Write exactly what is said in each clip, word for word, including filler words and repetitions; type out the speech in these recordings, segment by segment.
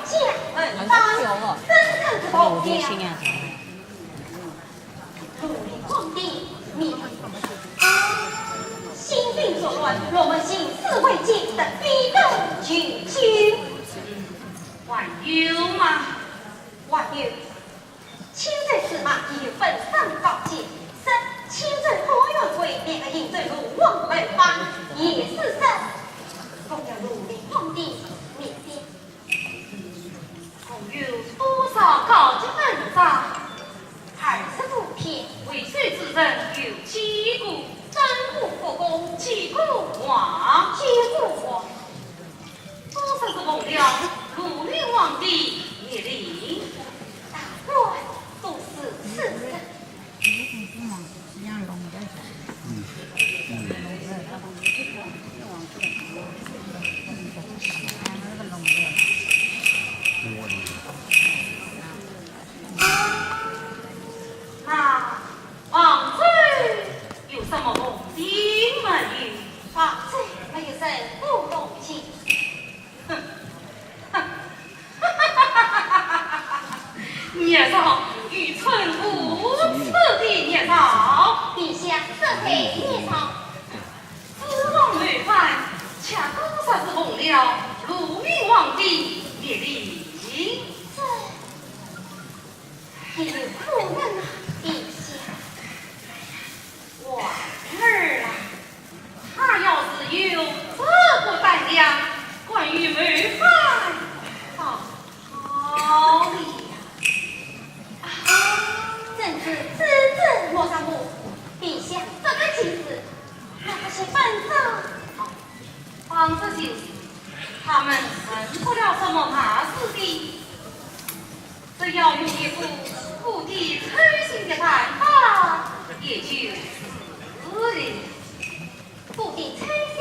将门当，真正是红娘。 鲁明皇帝命心兵作乱，龙门行事未尽，得非等求救。还有吗？还有，青州司马已有本省告急，说青州花园会两个行州鲁王谋反，也是说，奉了鲁明皇帝命令， 共有多少告急文章？二十多篇。为首之人有几个？曾国国公几个王？几个王？多少是奉了鲁明皇帝密令？大概都是此事。 那王周有什么动静没有？王周没有任何动静。 哼，哼，孽障，愚蠢无耻的孽障！陛下，恕罪孽障。诸王谋反，恰多少是奉了鲁明皇帝密令。这，这有可能啊，陛下。 王二啊，他要是有这个胆量，敢于谋反，倒好哩呀。啊，朕知，知，知，莫上火，陛下，这个就是那些反正。 方这些事，他们成不了什么大事的。只要用一个釜底抽薪的办法，也就是了。釜底抽薪。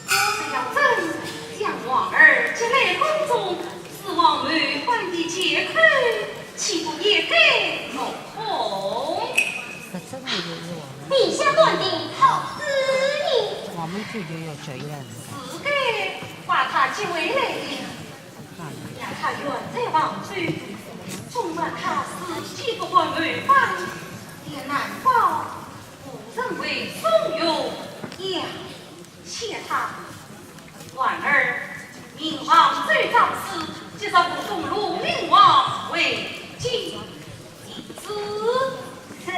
只要朕将王二接来宫中，是王谋反的借口，岂不也该落空？陛下断定好主意。我们这就要这样。自该把他接回来了。 让他远在王州，纵然他自己不敢谋反，也难保无人会怂恿要挟他。王二，命王周张氏，即日护送鲁明王回京。 是。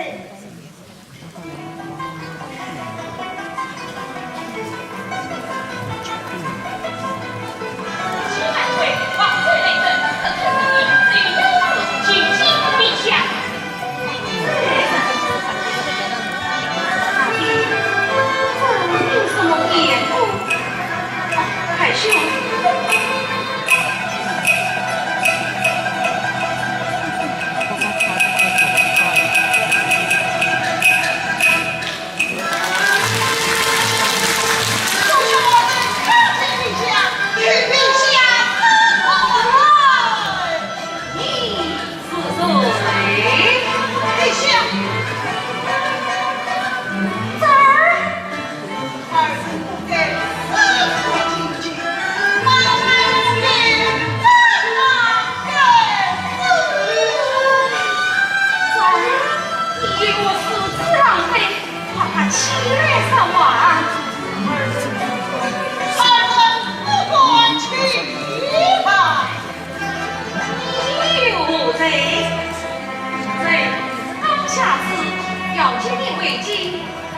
你有何罪？臣刚下旨要接你回京，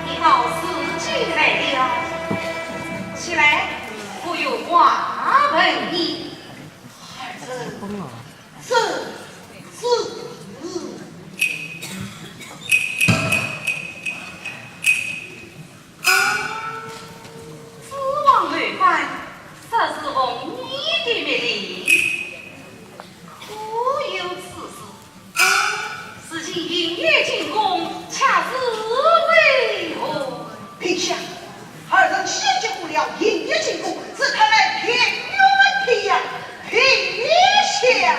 你倒自己来了。起来，我有话问你。儿臣，是，是。诸王谋反，实是奉你的密令，可有此事？如今营业进宫，却是为何？陛下，儿臣先接过了营业进宫，是他来骗我们的呀，陛下。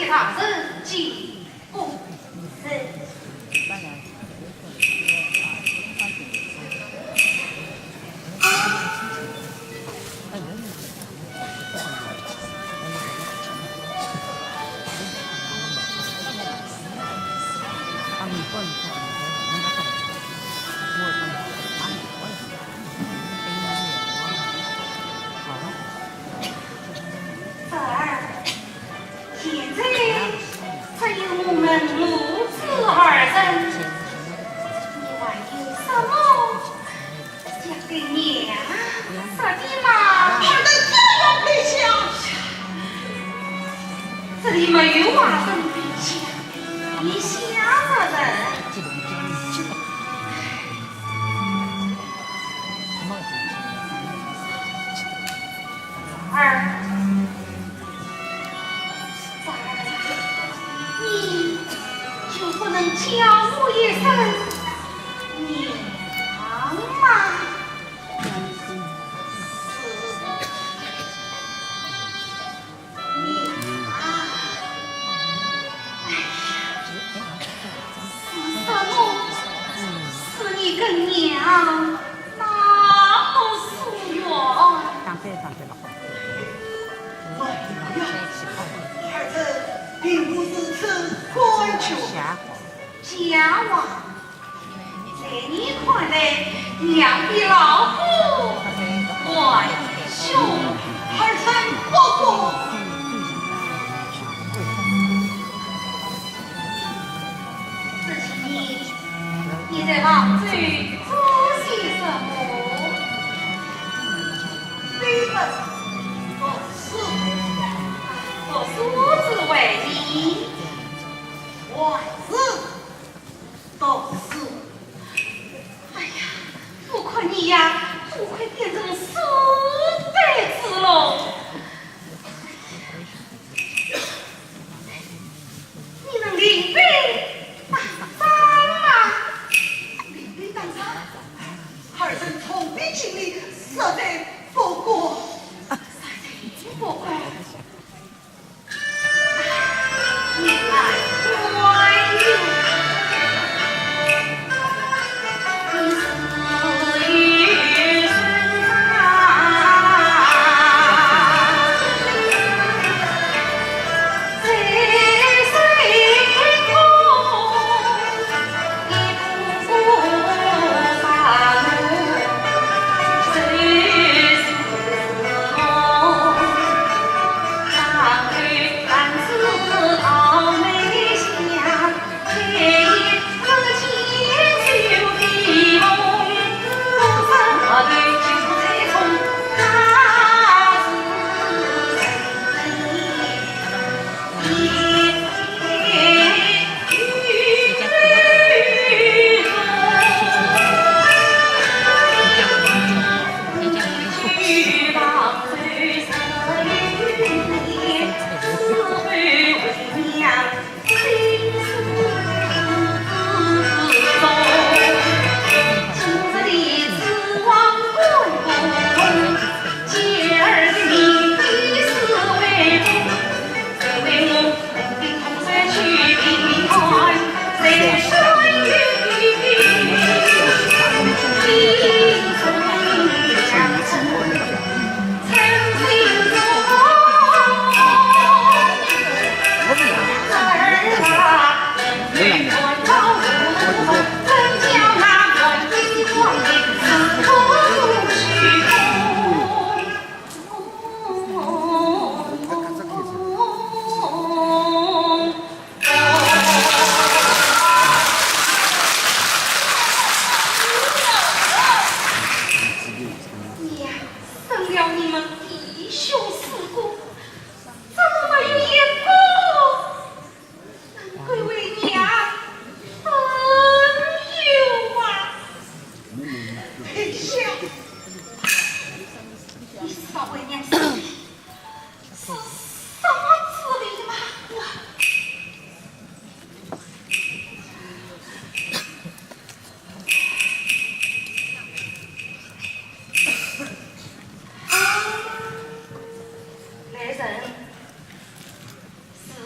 大人进宫。是。宝儿，现在只有我们母子二人，你还有什么想对娘说的吗？儿等家有跪下。这里没有话等跪下，你想什么？儿，儿，你就不能叫我一声娘吗？是，娘。哎呀，是什么使你跟娘那么疏远？当然，当然了。 儿子并不是此番求。家话，在你看来，娘比老虎还凶。儿臣不过。这几年，你在杭州做些什么？ 对门读书。读书之外呢？还是读书。哎呀，不可你呀，都快变成书呆子喽！ 你能领兵打仗吗？领兵打仗？儿臣从未经历，实在不敢。实在不敢。你来观望。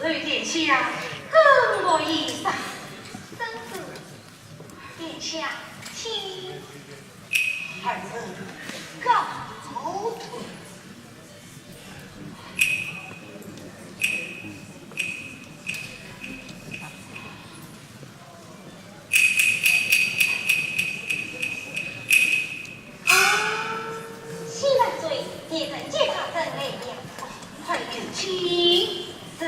对殿下更无一礼。圣旨，殿下请。儿臣告退。 啊，新万岁，你等接他人来了。快有请。是，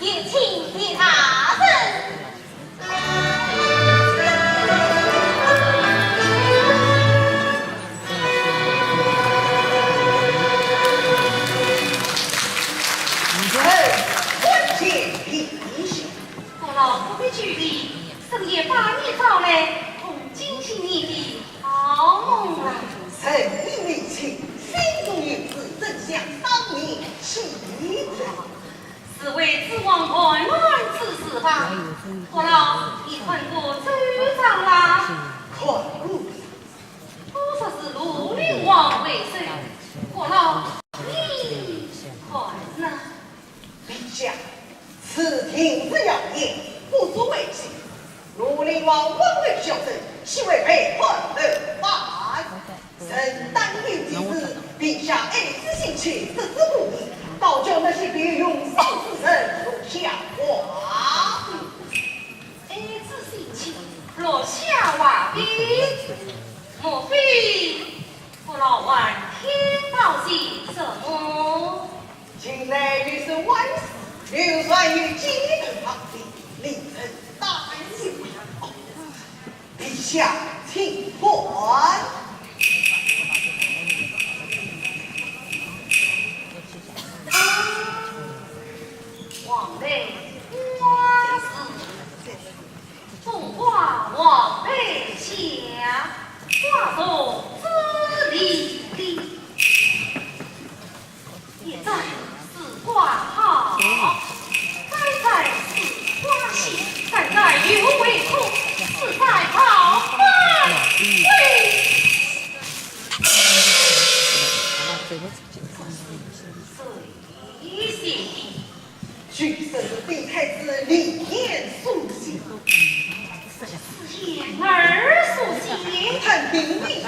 有请李大人。 臣参见陛下。国老不必拘礼，圣爷把你召来，恐惊醒你的好梦啊。臣已未醒，心中有数，怎想当面启奏。是为子王患难之事吧？国老，你看过奏章啦？看过。 都说是绿林王为首，国老你看呢？陛下，此听是谣言，不足为奇。绿林王枉为小生，岂为被判而犯？臣担忧之事，陛下爱子心切，置之不理，倒叫那些被用赏之人落下话。 爱子心切，落下话柄，莫非国老还听到些什么？近来有事官司，流传于街头巷尾，令人担忧。陛下，请看。王位官司。 风花王被下，花重之里里。一哉是花好，再哉是花谢，三哉又为何？四哉好满位。谁先定？ 据说是被太子李渊所写。是言儿所写？判定你啊。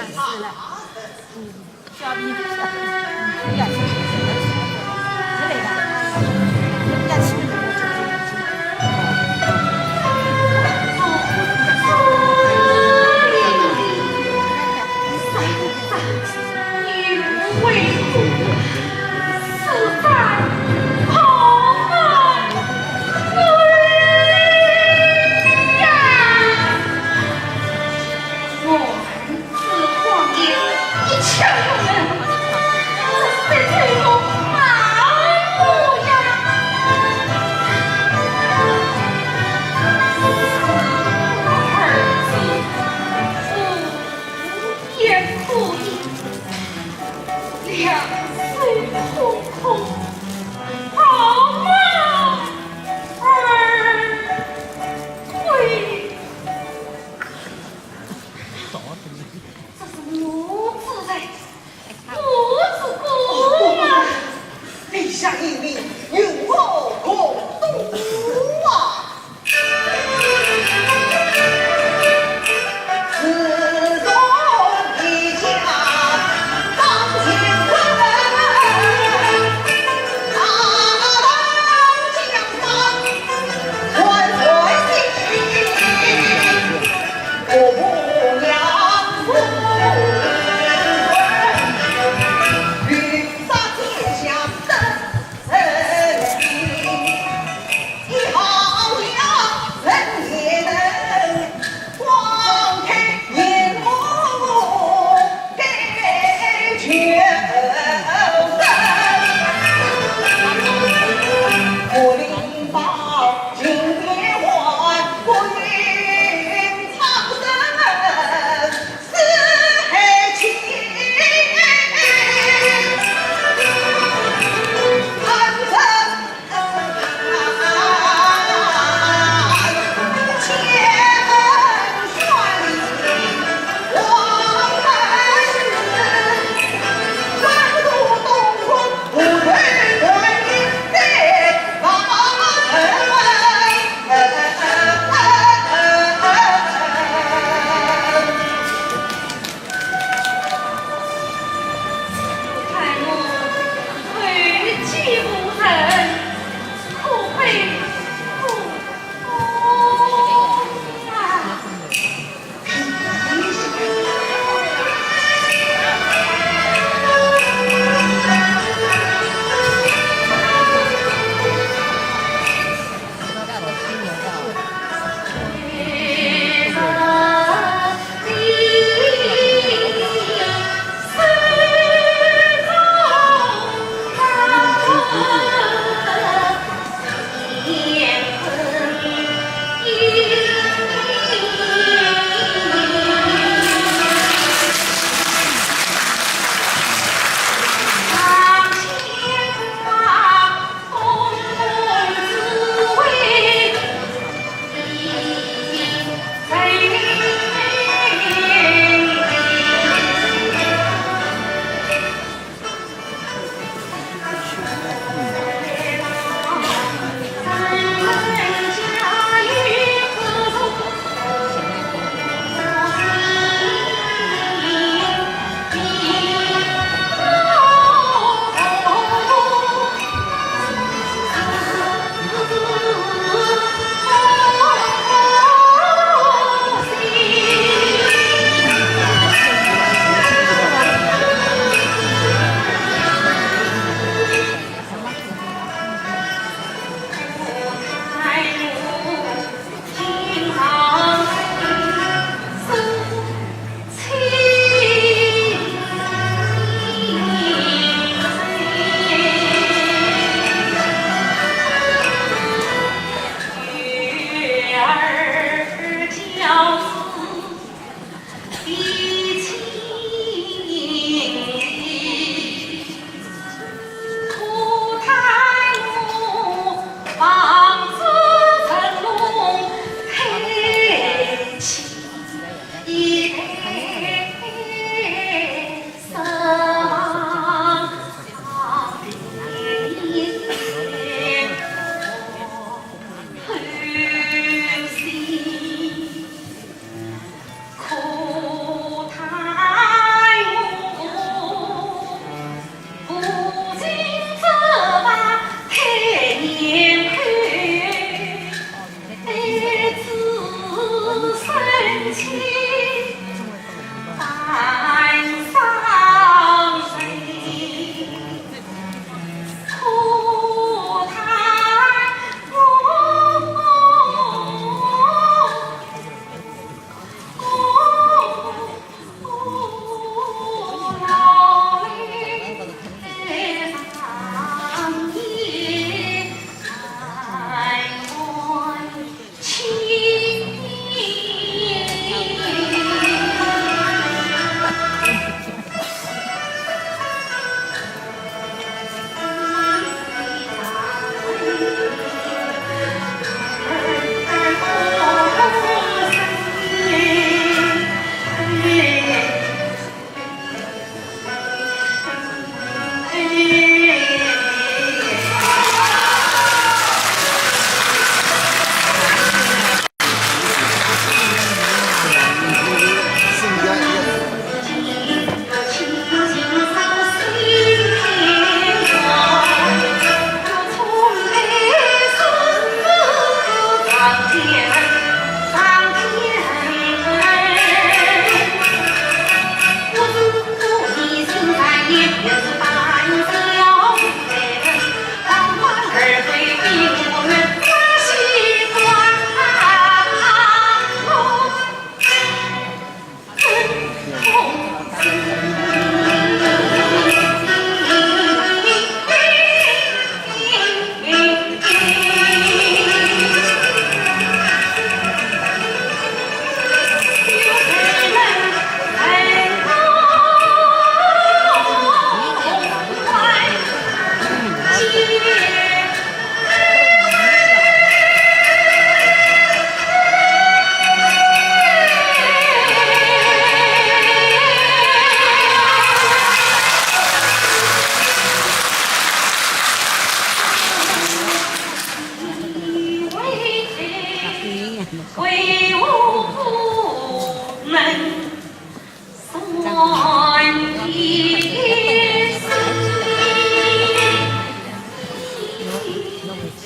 世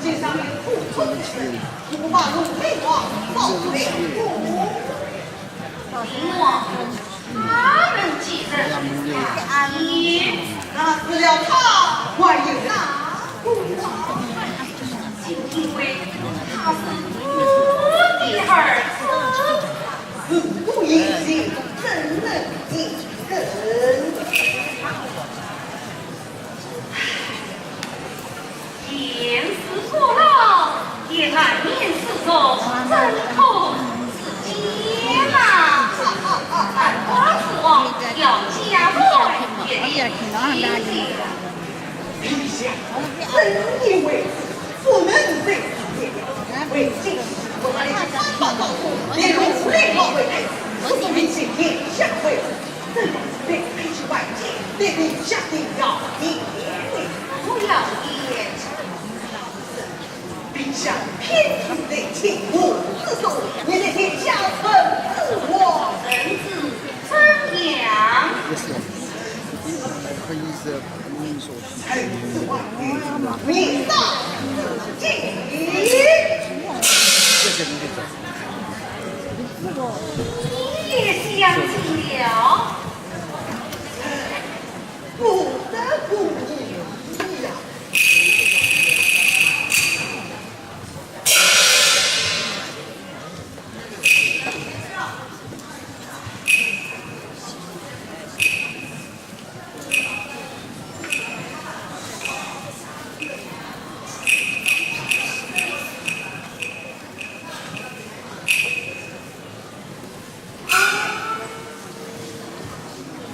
界上有苦痛的人，无法用泪光照泪光。 平王他们几人也，那除了他，还有哪个？就因为他是我的儿子。事不宜迟，怎能延更？ 前世过劳，也难免是种阵痛之间呐。难怪父王要加官一点。陛下，朕以为不能再拖延，为今我把你三把刀子，你如雷落为开，我是你今天下跪。 朕被黑去外界，被陛下的要命。不要言。陛下偏听在秦国之说，你在天下怎知我？臣子怎样？臣子万语，你当自尽。 你也想起了？我的姑娘呀！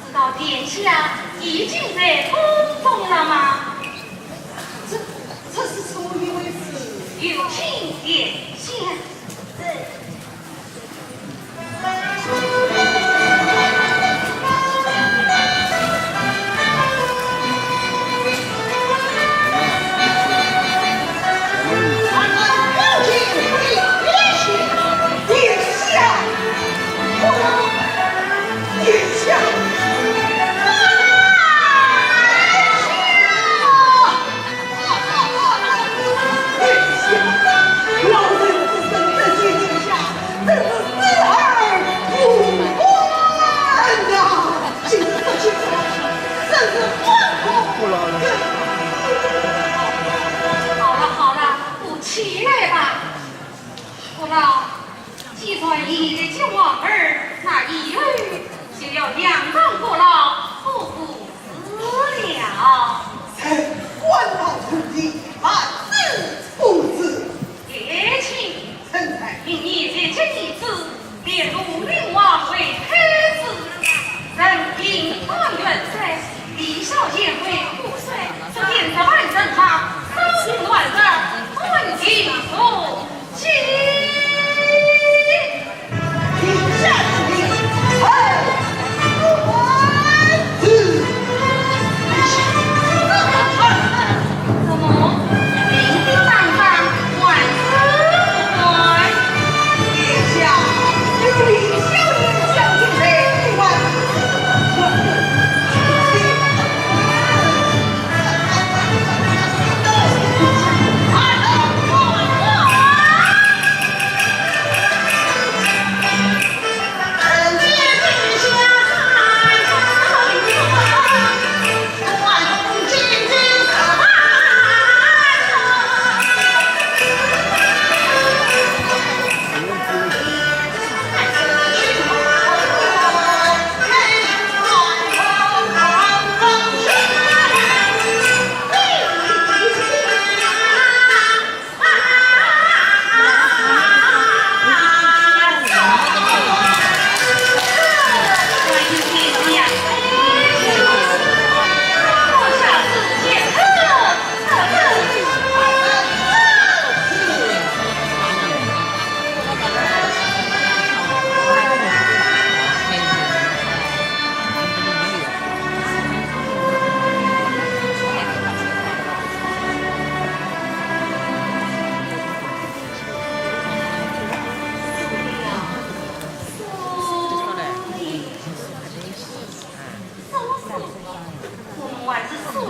知道殿下已经在宫中了吗？这，这是怎么一回事？有请殿下。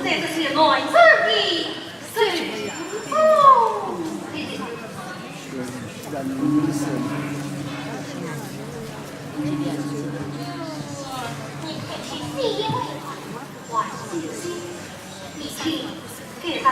这是男人的手。哦，你看起死也未完，还新鲜，你请盖上